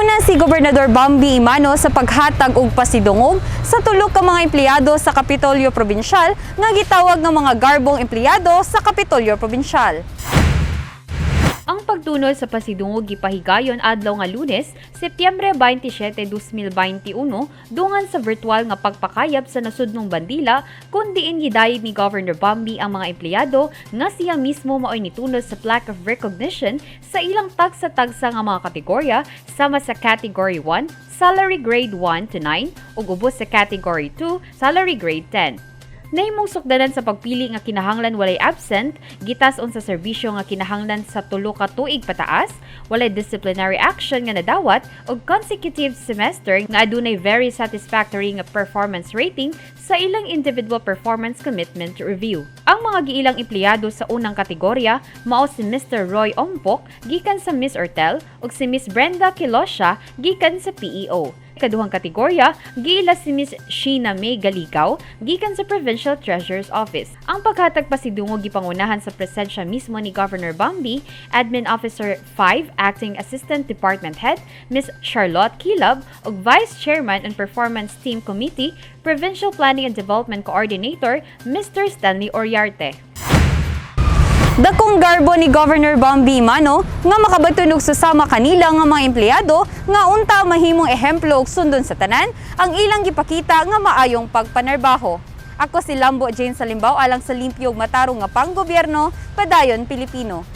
Nanguna si Gobernador Bambi Emano sa paghatag og pasidungog sa tulo ka mga empleyado sa Kapitolyo Probinsyal nga gitawag nga mga garbong empleyado sa Kapitolyo Probinsyal. Ang pagtunol sa pasidungog gipahigayon adlaw nga Lunes, Setyembre 27, 2021, dungan sa virtual nga pagpakayab sa nasudnong bandila kun diin gidayeg ni Governor Bambi ang mga empleyado nga siya mismo maoy nitunol sa plaque of recognition sa ilang tagsa-tagsa nga mga kategorya sama sa Category 1, Salary Grade 1 to 9 ug ubos sa Category 2, Salary Grade 10. Nahimong sukdanan sa pagpili nga kinahanglan walay absent, gitas-on sa serbisyo nga kinahanglan sa 3 ka tuig pataas, walay disciplinary action nga nadawat ug consecutive semester nga adunay very satisfactory nga performance rating sa ilang individual performance commitment review. Ang mga giilang empleyado sa unang kategorya mao si Mr. Roy Ompok gikan sa Miss Ortel ug si Miss Brenda Kilosha gikan sa PEO. Kaduhang kategorya, giila si Miss Sheena May Galigaw gikan sa Provincial Treasurer's Office. Ang paghatag pasidungog gipangunahan sa presensya mismo ni Governor Bambi, Admin Officer 5 Acting Assistant Department Head Miss Charlotte Kilab ug Vice Chairman and Performance Team Committee, Provincial Planning and Development Coordinator Mr. Stanley Oriarte. Dakong garbo ni Governor Bambi Emano nga makabaton og susama kanila nga mga empleyado nga unta mahimong ehemplo ug sundon sa tanan ang ilang gipakita nga maayong pagpanarbaho. Ako si Lambo Jane Salimbaw alang sa limpyo ug matarong nga panggobyerno, Padayon Pilipino.